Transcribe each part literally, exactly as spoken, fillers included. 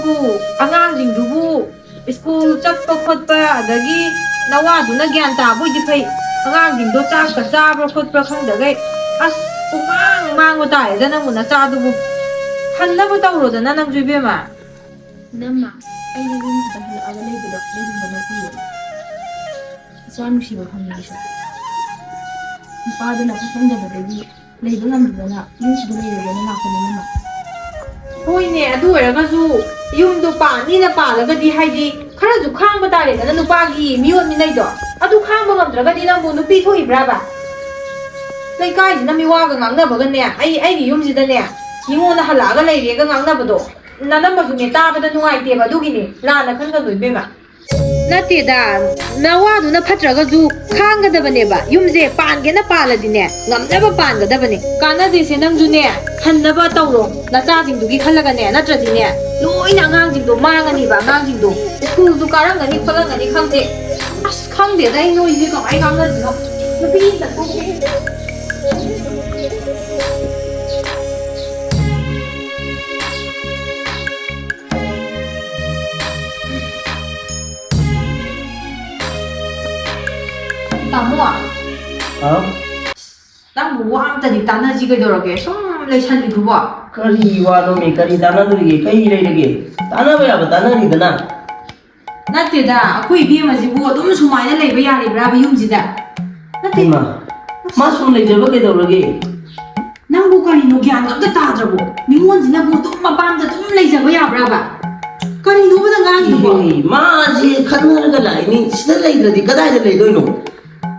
ꯑꯉꯥꯡꯁꯤꯡꯗꯨꯕꯨ school ꯆꯠꯄ ꯈꯣꯠꯄ, ꯑꯗꯒꯤ ꯅꯋꯥꯗꯨꯅ ꯒ꯭ꯌꯥꯟ ꯇꯥꯕ ꯑꯣꯏꯗꯤ ꯐꯩ꯫ ꯑꯉꯥꯡꯁꯤꯡꯗꯣ ꯆꯥꯛꯀ ꯆꯥꯕ꯭ꯔꯥ ꯈꯣꯠꯄ꯭ꯔꯥ ꯈꯪꯗꯈꯩ ꯑꯁ ꯄꯨꯡꯃꯥꯡ ꯃꯥꯡꯕ ꯇꯥꯔꯦꯗ ꯅꯪꯕꯨ ꯅꯆꯥꯗꯨꯕꯨ꯫ ꯍꯟꯅꯕ ꯇꯧꯔꯣꯗꯅ ꯅꯪꯁꯨ ꯏꯕꯦꯝꯃ꯫ ꯏꯅꯝꯃ, ꯑꯩꯗꯤ ꯌꯨꯝꯁꯤꯗ ꯍꯜꯂꯛꯑꯒ ꯂꯩꯕꯗꯣ ꯂꯩꯅꯤꯡꯕ ꯅꯠꯇꯤꯌꯦ꯫ ꯏꯆꯥ ꯅꯨꯡꯁꯤꯕ ꯐꯪꯉꯦ ꯑꯩꯁꯨ꯫ ꯅꯨꯄꯥꯗꯨꯅ ꯐꯠꯂꯝꯗꯕꯗꯒꯤ ꯂꯩꯕ ꯉꯝꯗꯗꯅ ꯌꯨꯝꯁꯤꯗ ꯂꯩꯔꯒꯦꯅ ꯂꯥꯛꯄꯅꯤ ꯏꯅꯝꯃ꯫ ꯍꯣꯏꯅꯦ, ꯑꯗꯨ ꯑꯣꯏꯔꯒꯁꯨ ꯌꯨꯝꯗꯣ ꯄꯥꯟꯅꯤꯅ ꯄꯥꯜꯂꯒꯗꯤ ꯍꯥꯏꯗꯤ ꯈꯔꯁꯨ ꯈꯥꯡꯕ ꯇꯥꯔꯦꯗꯅ, ꯅꯨꯄꯥꯒꯤ ꯃꯤꯑꯣꯠ ꯃꯤꯅꯩꯗꯣ꯫ ꯑꯗꯨ ꯈꯥꯡꯕ ꯉꯝꯗ꯭ꯔꯒꯗꯤ ꯅꯪꯕꯨ ꯅꯨꯄꯤ ꯊꯣꯛꯏꯕ꯭ꯔꯥꯕ? ꯂꯩꯀꯥꯏꯁꯤꯅ ꯃꯤꯋꯥꯒ ꯉꯥꯡꯅꯕꯒꯅꯦ, ꯑꯩ ꯑꯩꯒꯤ ꯌꯨꯝꯁꯤꯗꯅꯦ ꯃꯤꯉꯣꯟꯗ ꯍꯜꯂꯛꯑꯒ ꯂꯩꯔꯦꯒ ꯉꯥꯡꯅꯕꯗꯣ ꯅꯅꯝꯃꯁꯨꯅꯦ ꯇꯥꯕꯗ ꯅꯨꯡꯉꯥꯏꯇꯦꯕ꯫ ꯑꯗꯨꯒꯤꯅꯤ, ꯂꯥꯟꯅ ꯈꯟꯒꯅꯨ ꯏꯕꯦꯝꯃ꯫ ꯅꯠꯇꯦꯗ, ꯅꯋꯥꯗꯨꯅ ꯐꯠꯇ꯭ꯔꯒꯁꯨ ꯈꯥꯡꯒꯗꯕꯅꯦꯕ꯫ ꯌꯨꯝꯁꯦ ꯄꯥꯟꯒꯦꯅ ꯄꯥꯜꯂꯗꯤꯅꯦ ꯉꯝꯅꯕ ꯄꯥꯟꯒꯗꯕꯅꯦ꯫ ꯀꯥꯟꯅꯗꯦꯁꯦ, ꯅꯪꯁꯨꯅꯦ ꯍꯟꯅꯕ ꯇꯧꯔꯣ ꯅꯆꯥꯁꯤꯡꯗꯨꯒꯤ ꯈꯜꯂꯒꯅꯦ, ꯅꯠꯇ꯭ꯔꯗꯤꯅꯦ ꯂꯣꯏꯅ ꯑꯉꯥꯡꯁꯤꯡꯗꯣ ꯃꯥꯡꯉꯅꯤꯕ꯫ ꯑꯉꯥꯡꯁꯤꯡꯗꯣ ꯁ꯭ꯀꯨꯜꯁꯨ ꯀꯥꯔꯝꯒꯅꯤ ꯈꯣꯠꯂꯝꯒꯅꯤ ꯈꯪꯗꯦ꯫ ꯑꯁ, ꯈꯪꯗꯦꯗ ꯑꯩ ꯅꯣꯏꯁꯦ ꯀꯃꯥꯏꯅ ꯉꯥꯡꯅꯗꯣꯏꯅꯣ꯫ ꯅꯨꯄꯤ ꯑꯝꯇ ꯊꯣꯛꯀꯦ꯫ ꯇꯥꯃꯣ, ꯍꯥꯎ? ꯅꯪꯕꯨ ꯋꯥ ꯑꯝꯇꯗꯤ ꯇꯥꯟꯅꯁꯤ ꯀꯩꯗꯧꯔꯒꯦ? ꯁꯨꯝ ꯂꯩꯁꯜꯂꯤꯗꯨꯕꯣ? ꯀꯔꯤ ꯋꯥꯅꯣꯃꯤ? ꯀꯔꯤ ꯇꯥꯟꯅꯗꯣꯔꯤꯒꯦ? ꯀꯔꯤ ꯂꯩꯔꯒꯦ? ꯇꯥꯟꯅꯕ ꯌꯥꯕ ꯇꯥꯟꯅꯔꯤꯗꯅ꯫ ꯅꯠꯇꯦꯗ, ꯑꯩꯈꯣꯏ ꯏꯕꯦꯝꯃꯁꯤꯕꯨ ꯑꯗꯨꯝ ꯁꯨꯃꯥꯏꯅ ꯂꯩꯕ ꯌꯥꯔꯤꯕ꯭ꯔꯥꯕ ꯌꯨꯝꯁꯤꯗ? ꯅꯠꯇꯦ꯫ ꯍꯩꯃꯥ, ꯃꯥ ꯁꯨꯝ ꯂꯩꯖꯕ ꯀꯩꯗꯧꯔꯒꯦ? ꯅꯪꯕꯨ ꯀꯔꯤꯅꯣ, ꯒ꯭ꯌꯥꯟꯒ ꯑꯝꯇ ꯇꯥꯗ꯭ꯔꯕꯣ? ꯅꯤꯉꯣꯜꯁꯤꯅꯕꯨ ꯑꯗꯨꯝ ꯃꯄꯥꯝꯗ ꯑꯗꯨꯝ ꯂꯩꯖꯕ ꯌꯥꯕ꯭ꯔꯥꯕ? ꯀꯔꯤꯅꯣꯕ ꯅꯪ ꯉꯥꯡꯉꯤꯗꯨꯕꯣ? ꯏꯍꯦ, ꯃꯥꯁꯦ ꯈꯠꯅꯔꯒ ꯂꯥꯛꯏꯅꯤ, ꯁꯤꯗ ꯂꯩꯗ꯭ꯔꯗꯤ ꯀꯗꯥꯏꯗ ꯂꯩꯗꯣꯏꯅꯣ?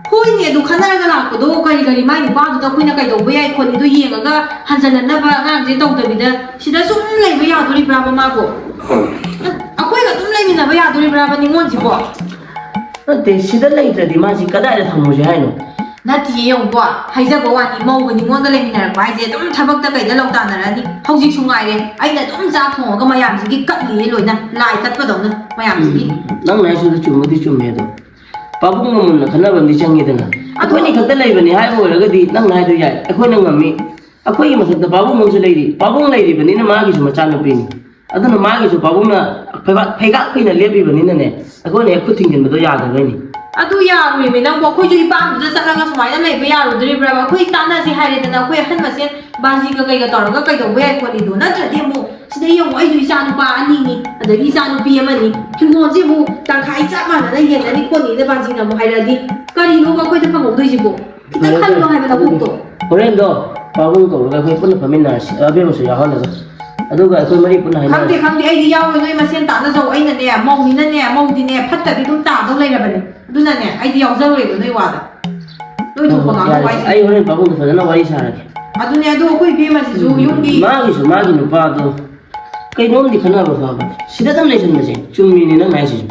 ꯍꯣꯏꯅꯦ, ꯑꯗꯨ ꯈꯠꯅꯔꯒ ꯂꯥꯛꯄꯗꯣ ꯀꯔꯤ ꯀꯔꯤ ꯃꯥꯏ ꯅꯨꯄꯥꯗꯨꯗ ꯑꯩꯈꯣꯏꯅ ꯀꯩꯗꯧꯕ ꯌꯥꯏ ꯈꯣꯠꯂꯤꯗꯣ ꯌꯦꯡꯉꯒ ꯍꯟꯖꯤꯟꯅꯅꯕ ꯑꯉꯥꯡꯁꯦ ꯇꯧꯗꯕꯤꯗ ꯁꯤꯗ ꯁꯨꯝ ꯂꯩꯕ ꯌꯥꯗꯣꯔꯤꯕ꯭ꯔꯥꯕ ꯃꯥꯕꯣ? ꯑꯩꯈꯣꯏꯒ ꯑꯗꯨꯝ ꯂꯩꯃꯤꯟꯅꯕ ꯌꯥꯗꯣꯔꯤꯕ꯭ꯔꯥꯕ ꯅꯤꯉꯣꯜꯁꯤꯕꯣ? ꯅꯠꯇꯦ, ꯁꯤꯗ ꯂꯩꯇ꯭ꯔꯗꯤ ꯃꯥꯁꯤ ꯀꯗꯥꯏꯗ ꯊꯝꯃꯨꯁꯦ ꯍꯥꯏꯅꯣ? ꯅꯠꯇꯤꯌꯦ, ꯌꯦꯡꯉꯨꯀꯣ, ꯍꯥꯏꯖꯕ ꯋꯥꯅꯤ, ꯃꯧꯒ ꯅꯤꯉꯣꯜꯒ ꯂꯩꯃꯤꯟꯅꯔꯛꯄ ꯍꯥꯏꯁꯦ ꯑꯗꯨꯝ ꯊꯕꯛꯇ ꯀꯩꯗ ꯂꯧ ꯇꯥꯟꯅꯔꯅꯤ꯫ ꯍꯧꯖꯤꯛꯁꯨ ꯉꯥꯏꯔꯦ, ꯑꯩꯅ ꯑꯗꯨꯝ ꯆꯥꯛ ꯊꯣꯡꯉꯒ ꯃꯌꯥꯝꯁꯤꯒꯤ ꯀꯠꯂꯤꯌꯦ ꯂꯣꯏꯅ, ꯂꯥꯏ ꯀꯠꯄꯗꯧꯅ ꯃꯌꯥꯝꯁꯤꯒꯤ꯫ ꯎꯝ, ꯅꯪꯅ ꯍꯥꯏꯁꯤꯁꯨ ꯆꯨꯝꯕꯨꯗꯤ ꯆꯨꯝꯃꯦ, ꯑꯗꯣ ꯄꯥꯕꯨꯡ ꯑꯃꯃꯝꯅ ꯈꯟꯅꯕ ꯑꯃꯗꯤ ꯆꯪꯉꯤꯗꯅ꯫ ꯑꯗꯣ ꯑꯩꯈꯣꯏꯅꯤ ꯈꯛꯇ ꯂꯩꯕꯅꯤ ꯍꯥꯏꯕ ꯑꯣꯏꯔꯒꯗꯤ ꯅꯪꯅ ꯍꯥꯏꯗꯣ ꯌꯥꯏ, ꯑꯩꯈꯣꯏꯅ ꯉꯝꯃꯤ꯫ ꯑꯩꯈꯣꯏꯒꯤ ꯃꯊꯛꯇ ꯄꯥꯕꯨꯡ ꯑꯃꯁꯨ ꯂꯩꯔꯤ, ꯄꯥꯕꯨꯡ ꯂꯩꯔꯤꯕꯅꯤꯅ ꯃꯥꯒꯤꯁꯨ ꯃꯆꯥꯅꯨꯄꯤꯅꯤ꯫ ꯑꯗꯨꯅ ꯃꯥꯒꯤꯁꯨ ꯄꯥꯕꯨꯡꯅ ꯐꯩꯕꯥꯛ-, ꯐꯩꯒꯥꯛ ꯐꯩꯅ ꯂꯦꯞꯄꯤꯕꯅꯤꯅꯅꯦ, ꯑꯩꯈꯣꯏꯅ ꯍꯦꯛ ꯈꯨꯠ ꯊꯤꯡꯖꯤꯟꯕꯗꯣ ꯌꯥꯗꯕꯩꯅꯤ꯫ ꯑꯗꯨ ꯌꯥꯔꯣꯏꯃꯤ ꯅꯪꯕꯨ, ꯑꯩꯈꯣꯏꯁꯨ ꯏꯄꯥꯝꯗꯨꯗ ꯆꯠꯂꯒ ꯁꯨꯃꯥꯏꯅ ꯂꯩꯕ ꯌꯥꯔꯨꯗꯣꯔꯤꯕ꯭ꯔꯕ? ꯑꯩꯈꯣꯏ ꯇꯥꯟꯅꯁꯤ ꯍꯥꯏꯔꯦꯗꯅ, ꯑꯩꯈꯣꯏ ꯑꯍꯟ ꯃꯁꯦꯟ ꯕꯥꯖꯤꯒ ꯀꯩꯒ ꯇꯧꯔꯒ ꯀꯩꯗꯧꯕ ꯌꯥꯏ ꯈꯣꯠꯂꯤꯗꯣ? ꯅꯠꯇ꯭ꯔꯗꯤ ꯑꯃꯨꯛ ꯁꯤꯗ ꯌꯦꯡꯉꯨ, ꯑꯩꯁꯨ ꯏꯆꯥ ꯅꯨꯄꯥ ꯑꯅꯤꯅꯤ, ꯑꯗꯒꯤ ꯏꯆꯥ ꯅꯨꯄꯤ ꯑꯃꯅꯤ, ꯍꯤꯡꯒꯣꯜꯁꯦ ꯑꯃꯨꯛ ꯇꯪꯈꯥꯏ ꯆꯞ ꯃꯥꯟꯅꯅ ꯌꯦꯟꯅꯅꯤ ꯈꯣꯠꯅꯤꯅ ꯕꯥꯖꯤꯅ ꯑꯃꯨꯛ ꯍꯥꯏꯔꯛꯑꯗꯤ ꯀꯔꯤꯅꯣꯕ ꯑꯩꯈꯣꯏꯗ ꯐꯪꯍꯧꯗꯣꯏꯁꯤꯕꯣ? ꯈꯤꯇꯪ ꯈꯜꯂꯣ ꯍꯥꯏꯕ ꯅꯀꯣꯛꯇꯣ꯫ ꯍꯣꯔꯦꯟꯗꯣ ꯄꯥꯕꯨꯡ ꯀꯧꯔꯒ ꯑꯩꯈꯣꯏ ꯄꯨꯟꯅ ꯐꯝꯃꯤꯟꯅꯔꯁꯤ, ꯑꯕꯦꯝꯃꯁꯨ ꯌꯥꯎꯍꯜꯂꯒ꯫ ꯑꯗꯨꯒ ꯑꯩꯈꯣꯏ ꯃꯔꯤ ꯄꯨꯟꯅ ꯍꯥꯏꯅꯔꯁꯤ꯫ ꯈꯪꯗꯦ, ꯈꯪꯗꯦ, ꯑꯩꯗꯤ ꯌꯥꯎꯔꯣꯏ, ꯅꯣꯏ ꯃꯁꯦꯟ ꯇꯥꯟꯅꯖꯧ꯫ ꯑꯩꯅꯅꯦ, ꯃꯧꯅꯤꯅꯅꯦ, ꯃꯧꯗꯤꯅꯦ, ꯐꯠꯇꯕꯤ ꯑꯗꯨꯝ ꯇꯥꯗꯧ ꯂꯩꯔꯕꯅꯦ꯫ ꯑꯗꯨꯅꯅꯦ, ꯑꯩꯗꯤ ꯌꯥꯎꯖꯔꯣꯏꯕ ꯅꯣꯏ ꯋꯥꯗ꯫ ꯅꯣꯏ ꯊꯣꯛꯄ ꯉꯥꯡꯍꯧ ꯌꯥꯔꯦ, ꯍꯥꯏꯁꯤꯅꯦ꯫ ꯑꯩ ꯍꯣꯔꯦꯟ ꯄꯥꯕꯨꯡꯗ ꯐꯖꯅ ꯋꯥꯔꯤ ꯁꯥꯔꯒꯦ꯫ ꯑꯗꯨꯅꯦ, ꯑꯗꯣ ꯑꯩꯈꯣꯏ ꯏꯕꯦꯝꯃꯁꯤꯁꯨ ꯎꯝ, ꯌꯨꯝꯒꯤ ꯃꯥꯒꯤꯁꯨ ꯃꯥꯒꯤ ꯅꯨꯄꯥꯗꯣ ꯀꯩꯅꯣꯝꯗꯤ ꯈꯟꯅꯕ ꯐꯕꯅꯦ꯫ ꯁꯤꯗ ꯑꯗꯨꯝ ꯂꯩꯁꯟꯕꯁꯦ ꯆꯨꯝꯃꯤꯅꯦ ꯅꯪ ꯍꯥꯏꯁꯤꯁꯨ꯫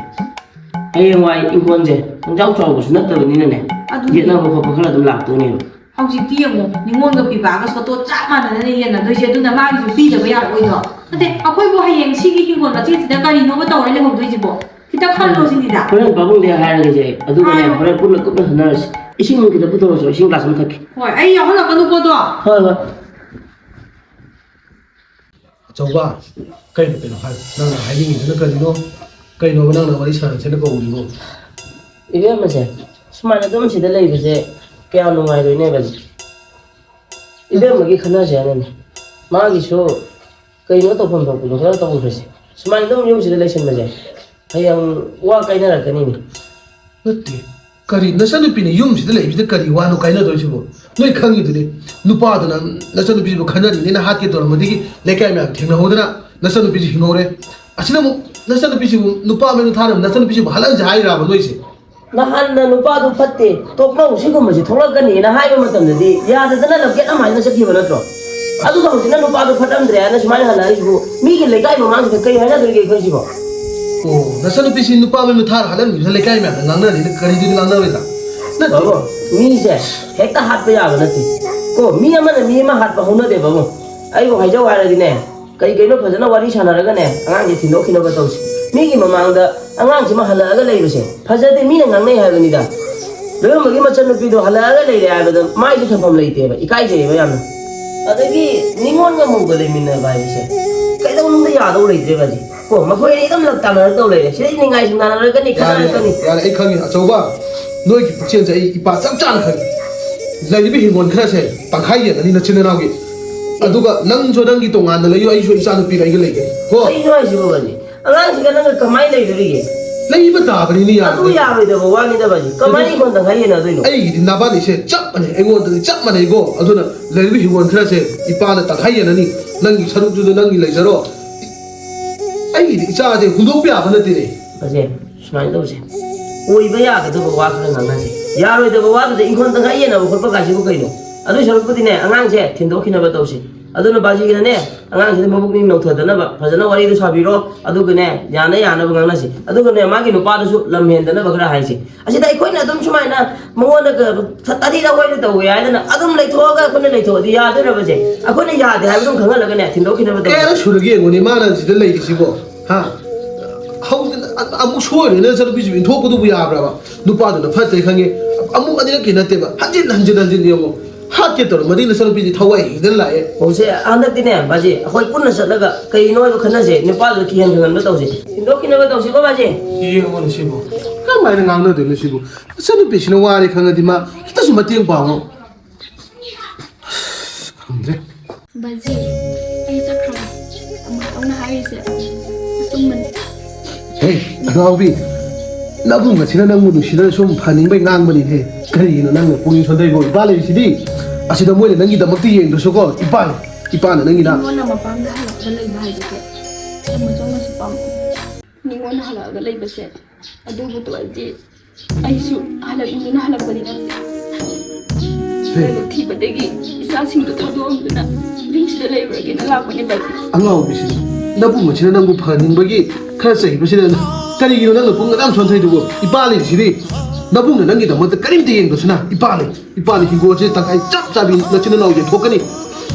ꯍꯌꯦꯡꯋꯥꯏ ꯏꯪꯈꯣꯜꯁꯦ ꯄꯪꯆꯥꯎ ꯆꯥꯎꯕꯁꯨ ꯅꯠꯇꯕꯅꯤꯅꯅꯦ, ꯑꯗꯨꯅꯦ꯫ ꯌꯦꯠꯅꯕ ꯈꯣꯠꯄ ꯈꯔ ꯑꯗꯨꯝ ꯂꯥꯛꯇꯣꯏꯅꯦꯕ꯫ ꯍꯧꯖꯤꯛꯇꯤ ꯌꯦꯡꯉꯣ, ꯅꯤꯉꯣꯜꯒ ꯄꯤꯕꯥꯒ ꯁꯣꯇꯣ ꯆꯞ ꯃꯥꯟꯅꯅ ꯌꯦꯟꯅꯗꯣꯏꯁꯦ, ꯑꯗꯨꯅ ꯃꯥꯒꯤꯁꯨ ꯄꯤꯗꯕ ꯌꯥꯔꯛꯑꯣꯏꯗꯣ꯫ ꯅꯠꯇꯦ, ꯑꯩꯈꯣꯏꯕꯨ ꯍꯌꯦꯡ ꯁꯤꯒꯤ ꯍꯤꯡꯒꯣꯜ ꯃꯆꯦꯠꯁꯤꯗ ꯀꯔꯤꯅꯣꯕ ꯇꯧꯔ ꯂꯩꯍꯧꯗꯣꯏꯁꯤꯕꯣ? ꯈꯤꯇ ꯈꯜꯂꯣ ꯁꯤꯅꯤꯗ꯫ ꯍꯣꯔꯦꯟ ꯄꯥꯕꯨꯡꯗ ꯍꯥꯏꯔꯒꯁꯦ, ꯑꯗꯨꯒꯅꯦ, ꯍꯥꯏꯌꯣ꯫ ꯍꯣꯔꯦꯟ ꯄꯨꯟꯅ ꯀꯨꯞꯅ ꯈꯟꯅꯔꯁꯤ꯫ ꯏꯁꯤꯡ ꯈꯤꯇ ꯄꯨꯊꯣꯔꯛꯑꯣꯁꯦ, ꯏꯁꯤꯡ ꯒ꯭ꯂꯥꯁ ꯑꯃ ꯊꯛꯀꯦ꯫ ꯍꯣꯏ, ꯑꯩ ꯌꯥꯎꯍꯜꯂꯛꯀꯅꯨꯀꯣ ꯑꯗꯣ꯫ ꯍꯣꯏ, ꯍꯣꯏ꯫ ꯑꯆꯧꯕ, ꯀꯩꯅꯣ, ꯀꯩꯅꯣ ꯍꯥꯏ-, ꯅꯪꯅ ꯍꯥꯏꯅꯤꯡꯉꯤꯗꯨꯅ ꯀꯔꯤꯅꯣ? ꯀꯩꯅꯣꯕ ꯅꯪꯅ ꯋꯥꯔꯤ ꯁꯥꯟꯅꯁꯦꯅ ꯀꯧꯔꯤꯕꯣ? ꯏꯕꯦꯝꯃꯁꯦ, ꯁꯨꯃꯥꯏꯅ ꯑꯗꯨꯝ ꯁꯤꯗ ꯂꯩꯕꯁꯦ ꯀꯌꯥ ꯅꯨꯡꯉꯥꯏꯔꯣꯏꯅꯦꯕ꯫ ꯏꯕꯦꯝꯃꯒꯤ ꯈꯟꯅꯁꯦ ꯍꯥꯏꯅꯅꯦ꯫ ꯃꯥꯒꯤꯁꯨ ꯀꯩꯅꯣ ꯇꯧꯐꯝ ꯊꯣꯛꯄꯗꯣ ꯈꯔ ꯇꯧꯈ꯭ꯔꯁꯦ꯫ ꯁꯨꯃꯥꯏꯅ ꯑꯗꯨꯝ ꯌꯨꯝꯁꯤꯗ ꯂꯩꯁꯟꯕꯁꯦ ꯍꯌꯦꯡ ꯋꯥ ꯀꯥꯏꯅꯔꯛꯀꯅꯤꯅꯦ꯫ ꯅꯠꯇꯦ, ꯀꯔꯤ ꯅꯆꯟꯅꯨꯄꯤꯅ ꯌꯨꯝꯁꯤꯗ ꯂꯩꯕꯁꯤꯗ ꯀꯔꯤ ꯋꯥꯅꯣ ꯀꯥꯏꯅꯗꯣꯏꯁꯤꯕꯣ? ꯅꯣꯏ ꯈꯪꯉꯤꯗꯨꯅꯤ, ꯅꯨꯄꯥꯗꯨꯅ ꯅꯆꯟꯅꯨꯄꯤꯁꯤꯕꯨ ꯈꯟꯅꯅꯤꯡꯉꯦꯅ ꯍꯥꯠꯀꯦ ꯇꯧꯔꯝꯕꯗꯒꯤ ꯂꯩꯀꯥꯏ ꯃꯌꯥꯝ ꯊꯦꯡꯅꯍꯧꯗꯅ ꯅꯆꯟꯅꯨꯄꯤꯁꯤ ꯍꯤꯡꯍꯧꯔꯦ꯫ ꯑꯁꯤꯅ ꯑꯃꯨꯛ ꯅꯆꯟꯅꯨꯄꯤꯁꯤꯕꯨ ꯅꯨꯄꯥ ꯃꯌꯨꯝꯗ ꯊꯥꯗꯅ ꯅꯆꯟꯅꯨꯄꯤꯁꯤꯕꯨ ꯍꯜꯍꯟꯁꯦ ꯍꯥꯏꯔꯤꯔꯕ ꯅꯣꯏꯁꯦ? ꯅꯍꯥꯟꯅ ꯅꯨꯄꯥꯗꯨ ꯐꯠꯇꯦ, ꯇꯣꯛꯅꯧ, ꯁꯤꯒꯨꯝꯕꯁꯤ ꯊꯣꯛꯂꯛꯀꯅꯤꯅ ꯍꯥꯏꯕ ꯃꯇꯝꯗꯗꯤ ꯌꯥꯗꯗꯅ ꯂꯝꯀꯦꯠ ꯑꯃ ꯍꯥꯏꯅ ꯆꯠꯈꯤꯕ ꯅꯠꯇ꯭ꯔꯣ? ꯑꯗꯨꯒ ꯍꯧꯖꯤꯛꯅ ꯅꯨꯄꯥꯗꯨ ꯐꯠꯂꯝꯗ꯭ꯔꯦ ꯍꯥꯏꯅ ꯁꯨꯃꯥꯏꯅ ꯍꯜꯂꯛꯏꯁꯤꯕꯨ, ꯃꯤꯒꯤ ꯂꯩꯀꯥꯏ ꯃꯃꯥꯡꯁꯤꯗ ꯀꯔꯤ ꯍꯥꯏꯅꯗꯣꯔꯤꯒꯦ ꯑꯩꯈꯣꯏꯁꯤꯕꯣ? ꯑꯣ, ꯅꯆꯟꯅꯨꯄꯤꯁꯤ ꯅꯨꯄꯥ ꯃꯌꯨꯝꯗ ꯊꯥꯔ ꯍꯜꯍꯟꯈꯤꯕꯁꯤꯅ ꯂꯩꯀꯥꯏ ꯃꯌꯥꯝꯅ ꯉꯥꯡꯅꯔꯤꯅ ꯀꯔꯤꯗꯨꯗꯤ ꯉꯥꯡꯅꯔꯣꯏꯗ꯭ꯔꯥ? ꯅꯠꯇꯦ꯫ ꯕꯥꯕꯨ, ꯃꯤꯁꯦ ꯍꯦꯛꯇ ꯍꯥꯠꯄ ꯌꯥꯕ ꯅꯠꯇꯦ꯫ ꯀꯣ, ꯃꯤ ꯑꯃꯅ ꯃꯤ ꯑꯃ ꯍꯥꯠꯄ ꯍꯧꯅꯗꯦ ꯕꯥꯕꯨ꯫ ꯑꯩꯕꯨ ꯍꯥꯏꯖꯧ ꯍꯥꯏꯔꯗꯤꯅꯦ, ꯀꯩ ꯀꯩꯅꯣ ꯐꯖꯅ ꯋꯥꯔꯤ ꯁꯥꯟꯅꯔꯒꯅꯦ, ꯑꯉꯥꯡꯁꯦ ꯊꯤꯟꯗꯣꯛꯈꯤꯅꯕ ꯇꯧꯁꯤ꯫ ꯃꯤꯒꯤ ꯃꯃꯥꯡꯗ ꯑꯉꯥꯡꯁꯤꯃ ꯍꯜꯂꯛꯑꯒ ꯂꯩꯕꯁꯦ ꯐꯖꯗꯦ, ꯃꯤꯅ ꯉꯥꯡꯅꯩ ꯍꯥꯏꯕꯅꯤꯗ꯫ ꯂꯣꯏꯔꯝꯕꯒꯤ ꯃꯆꯟꯅꯨꯄꯤꯗꯣ ꯍꯜꯂꯛꯑꯒ ꯂꯩꯔꯦ ꯍꯥꯏꯕꯗ ꯃꯥꯏꯁꯦ ꯊꯝꯐꯝ ꯂꯩꯇꯦꯕ, ꯏꯀꯥꯏꯖꯩꯌꯦꯕ ꯌꯥꯝꯅ꯫ ꯑꯗꯒꯤ ꯅꯤꯉꯣꯜꯒ ꯃꯧꯒ ꯂꯩꯃꯤꯟꯅꯕ ꯍꯥꯏꯕꯁꯦ ꯀꯩꯗꯧꯅꯨꯡꯗ ꯌꯥꯗꯧ ꯂꯩꯇ꯭ꯔꯦ ꯕꯥꯖꯤ꯫ ꯀꯣ, ꯃꯈꯣꯏ ꯑꯅꯤ ꯑꯗꯨꯝ ꯂꯛ ꯇꯥꯟꯅꯔꯛꯇꯧ ꯂꯩꯔꯦ꯫ ꯁꯤꯗꯩ ꯅꯤꯡꯉꯥꯏ ꯁꯨꯝ ꯇꯥꯟꯅꯔꯛꯀꯅꯤ, ꯌꯥꯔꯦ, ꯈꯠꯅꯔꯛꯀꯅꯤ꯫ ꯌꯥꯔꯦ, ꯑꯩ ꯈꯪꯉꯤ꯫ ꯑꯆꯧꯕ, ꯅꯣꯏꯒꯤ ꯄꯨꯛꯆꯦꯜꯁꯦ ꯑꯩ ꯏꯄꯥ ꯆꯞ ꯆꯥꯅ ꯈꯪꯉꯤ꯫ ꯂꯩꯔꯤꯕ ꯍꯤꯡꯒꯣꯜ ꯈꯔꯁꯦ ꯇꯪꯈꯥꯏ ꯌꯦꯟꯅꯅꯤ ꯅꯆꯤꯟ ꯅꯅꯥꯎꯒꯤ꯫ ꯑꯗꯨꯒ ꯅꯪꯁꯨ ꯅꯪꯒꯤ ꯇꯣꯉꯥꯟꯅ ꯂꯩꯌꯨ, ꯑꯩꯁꯨ ꯏꯆꯥ ꯅꯨꯄꯤꯒ ꯑꯩꯒ ꯂꯩꯒꯦ꯫ ꯀꯣ? ꯀꯩꯅꯣ ꯍꯥꯏꯁꯤꯕꯣ ꯕꯥꯖꯤ? ꯑꯉꯥꯡꯁꯤꯒ ꯅꯪꯒ ꯀꯃꯥꯏꯅ ꯂꯩꯗꯣꯔꯤꯒꯦ? ꯂꯩꯕ ꯇꯥꯕꯅꯤꯅꯦ, ꯑꯗꯨ ꯌꯥꯔꯣꯏꯗꯕ ꯋꯥꯅꯤꯗ ꯕꯥꯖꯤ꯫ ꯀꯃꯥꯏꯅ ꯏꯪꯈꯣꯜ ꯇꯪꯈꯥꯏ ꯌꯦꯟꯅꯗꯣꯏꯅꯣ? ꯑꯩꯒꯤꯗꯤ ꯅꯕꯥꯅꯤꯁꯦ ꯆꯞ ꯃꯥꯟꯅꯩ, ꯑꯩꯉꯣꯟꯗꯗꯤ ꯆꯞ ꯃꯥꯟꯅꯩꯀꯣ꯫ ꯑꯗꯨꯅ ꯂꯩꯔꯤꯕ ꯍꯤꯡꯒꯣꯜ ꯈꯔꯁꯦ ꯏꯄꯥꯅ ꯇꯪꯈꯥꯏ ꯌꯦꯟꯅꯅꯤ, ꯅꯪꯒꯤ ꯁꯔꯨꯛꯇꯨꯗ ꯅꯪꯒꯤ ꯂꯩꯖꯔꯣ꯫ ꯑꯩꯒꯤꯗꯤ ꯏꯆꯥꯁꯦ ꯍꯨꯟꯗꯣꯛꯄ ꯌꯥꯕ ꯅꯠꯇꯦꯅꯦ꯫ ꯕꯥꯖꯤ, ꯁꯨꯃꯥꯏꯅ ꯇꯧꯁꯦ꯫ ꯑꯣꯏꯕ ꯌꯥꯒꯗꯕ ꯋꯥ ꯈꯔ ꯉꯥꯡꯅꯁꯦ꯫ ꯌꯥꯔꯣꯏꯗꯕ ꯋꯥꯗꯨꯗ ꯏꯪꯈꯣꯜ ꯇꯪꯈꯥꯏ ꯌꯦꯟꯅꯕ ꯈꯣꯠꯄ ꯀꯥꯏꯁꯤꯕꯨ ꯀꯩꯅꯣ? ꯑꯗꯨꯏ ꯁꯔꯨꯛꯄꯨꯗꯤꯅꯦ, ꯑꯉꯥꯡꯁꯦ ꯊꯤꯟꯗꯣꯛꯈꯤꯅꯕ ꯇꯧꯁꯤ꯫ ꯑꯗꯨꯅ ꯕꯥꯖꯤꯒꯤꯅꯅꯦ, ꯑꯉꯥꯡꯁꯤꯗ ꯃꯕꯨꯛꯅꯤꯡ ꯅꯧꯊꯗꯅꯕ ꯐꯖꯅ ꯋꯥꯔꯤꯗꯣ ꯁꯥꯕꯤꯔꯣ꯫ ꯑꯗꯨꯒꯅꯦ, ꯌꯥꯅ ꯌꯥꯅꯕ ꯉꯥꯡꯅꯁꯤ꯫ ꯑꯗꯨꯒꯅꯦ, ꯃꯥꯒꯤ ꯅꯨꯄꯥꯗꯨꯁꯨ ꯂꯝ ꯍꯦꯟꯗꯅꯕ ꯈꯔ ꯍꯥꯏꯁꯤ꯫ ꯑꯁꯤꯗ ꯑꯩꯈꯣꯏꯅ ꯑꯗꯨꯝ ꯁꯨꯃꯥꯏꯅ ꯃꯉꯣꯟꯗ ꯀ-, ꯇꯥꯊꯤ ꯇꯥꯑꯣꯏꯅ ꯇꯧꯋꯦ ꯍꯥꯏꯗꯅ ꯑꯗꯨꯝ ꯂꯩꯊꯣꯛꯑꯒ ꯑꯩꯈꯣꯏꯅ ꯂꯩꯊꯣꯛꯑꯗꯤ ꯌꯥꯗꯣꯏꯔꯕꯁꯦ? ꯑꯩꯈꯣꯏꯅ ꯌꯥꯗꯦ ꯍꯥꯏꯕ ꯑꯗꯨꯝ ꯈꯪꯍꯜꯂꯒꯅꯦ, ꯊꯤꯟꯗꯣꯛꯈꯤꯅꯕ ꯇꯧꯁꯤ꯫ ꯀꯌꯥꯔꯛ ꯁꯨꯔꯒꯦ ꯌꯦꯡꯉꯨꯅꯦ ꯃꯥꯅ ꯁꯤꯗ ꯂꯩꯔꯤꯁꯤꯕꯣ? ꯍꯥ? ꯍꯧꯖꯤꯛ ꯑ-, ꯑꯃꯨꯛ ꯁꯣꯏꯔꯣꯏꯅ ꯅꯆꯟꯅꯨꯄꯤꯁꯤꯕꯨ ꯏꯟꯊꯣꯛꯀꯗꯨꯕꯨ ꯌꯥꯕ꯭ꯔꯕ? ꯅꯨꯄꯥꯗꯨꯅ ꯐꯠꯇꯦ ꯈꯪꯉꯦ꯫ ꯑꯃꯨꯛ ꯑꯅꯤꯔꯛꯀꯤ ꯅꯠꯇꯦꯕ, ꯍꯟꯖꯤꯟ ꯍꯟꯖꯤꯟ ꯍꯟꯖꯤꯟ ꯌꯦꯡꯉꯣ꯫ ꯍꯥꯠꯀꯦ ꯇꯧꯔꯝꯃꯗꯤ ꯅꯆꯟꯅꯨꯄꯤꯗꯤ ꯊꯋꯥꯏ ꯍꯤꯡꯗꯅ ꯂꯥꯛꯑꯦ꯫ ꯍꯧꯖꯤꯛ ꯍꯟꯗꯛꯇꯤꯅꯦ ꯕꯥꯖꯤ, ꯑꯩꯈꯣꯏ ꯄꯨꯟꯅ ꯆꯠꯂꯒ ꯀꯩꯅꯣ ꯍꯥꯏꯕ ꯈꯟꯅꯁꯦ, ꯅꯨꯄꯥꯗꯨꯗ ꯀꯤꯍꯟ ꯈꯪꯍꯟꯕ ꯇꯧꯁꯦ꯫ ꯊꯤꯟꯗꯣꯛꯈꯤꯅꯕ ꯇꯧꯁꯤꯀꯣ ꯕꯥꯖꯤ꯫ ꯌꯦꯡꯉꯣꯅꯦ ꯁꯤꯕꯨ, ꯀꯔꯝꯍꯥꯏꯅ ꯉꯥꯡꯅꯗꯣꯏꯅꯣ ꯁꯤꯕꯨ? ꯅꯆꯟꯅꯨꯄꯤꯁꯤꯅ ꯋꯥꯔꯦ ꯈꯪꯉꯗꯤ ꯃꯥ ꯈꯤꯇꯁꯨ ꯃꯇꯦꯡ ꯄꯥꯡꯉꯣ꯫ ꯑꯁ, ꯈꯪꯗ꯭ꯔꯦ꯫ ꯕꯥꯖꯤ, ꯑꯩ ꯆꯠꯈ꯭ꯔꯒꯦ꯫ ꯑꯃꯨꯛꯇꯪꯅ ꯍꯥꯏꯔꯤꯁꯦ ꯑꯆꯨꯝꯕꯅꯤ꯫ ꯍꯦ, ꯑꯉꯥꯎꯕꯤ, ꯅꯕꯨꯡ ꯑꯁꯤꯅ ꯅꯪꯕꯨ ꯅꯨꯡꯁꯤꯗꯅ ꯁꯨꯝ ꯐꯅꯤꯡꯕꯩ ꯉꯥꯡꯕꯅꯤꯍꯦ꯫ ꯀꯔꯤꯒꯤꯅꯣ ꯅꯪꯅ ꯄꯨꯛꯅꯤꯡ ꯁꯣꯟꯊꯩꯕꯣ? ꯏꯄꯥ ꯂꯩꯔꯤꯁꯤꯗꯤ꯫ ꯑꯁꯤꯗ ꯃꯣꯏꯅ ꯅꯪꯒꯤꯗꯃꯛꯇ ꯌꯦꯡꯗ꯭ꯔꯁꯨꯀꯣ, ꯏꯄꯥ, ꯏꯄꯥꯅ ꯅꯪꯒꯤꯅ ꯅꯤꯉꯣꯜꯅ ꯃꯄꯥꯝꯗ ꯍꯜꯂꯛꯑꯒ ꯂꯩꯕ ꯍꯥꯏꯕꯁꯦ ꯌꯥꯝꯅ ꯆꯣꯡꯅꯁꯨ ꯄꯥꯝꯃꯤ꯫ ꯅꯤꯉꯣꯜꯅ ꯍꯜꯂꯛꯑꯒ ꯂꯩꯕꯁꯦ ꯑꯗꯨꯕꯨ ꯇꯧꯔꯗꯤ ꯑꯩꯁꯨ ꯍꯜꯂꯛꯅꯤꯡꯗꯨꯅ ꯍꯜꯂꯛꯄꯗꯤ ꯅꯠꯇꯦ꯫ ꯍꯦ꯫ ꯂꯥꯏꯕꯛ ꯊꯤꯕꯗꯒꯤ ꯏꯆꯥꯁꯤꯡꯗꯣ ꯊꯥꯗꯣꯛꯑꯝꯗꯨꯅ ꯌꯨꯝꯁꯤꯗ ꯂꯩꯔꯨꯔꯒꯦꯅ ꯂꯥꯛꯄꯅꯦ ꯕꯥꯖꯤ꯫ ꯑꯉꯥꯎꯕꯤꯁꯤꯅꯤ꯫ ꯅꯕꯨꯡ ꯑꯁꯤꯅ ꯅꯪꯕꯨ ꯐꯍꯟꯅꯤꯡꯕꯒꯤ ꯈꯔ ꯆꯩꯕꯁꯤꯗ ꯀꯔꯤꯒꯤꯅꯣ ꯅꯪꯅ ꯄꯨꯛꯅꯤꯡ ꯑꯗꯨꯛ ꯁꯣꯟꯊꯩꯗꯨꯕꯨ? ꯏꯄꯥ ꯂꯩꯔꯤꯁꯤꯗꯤ꯫ ꯅꯕꯨꯡꯅ ꯅꯪꯒꯤꯗꯃꯛꯇ ꯀꯔꯤꯝꯇ ꯌꯦꯡꯗ꯭ꯔꯁꯨꯅ ꯏꯄꯥ ꯂꯩ꯫ ꯏꯄꯥꯅ ꯍꯤꯡꯒꯣꯜꯁꯦ ꯇꯪꯈꯥꯏ ꯆꯞ ꯆꯥꯕꯤ ꯅꯆꯤꯟ ꯅꯅꯥꯎ ꯌꯦꯟꯊꯣꯛꯀꯅꯤ꯫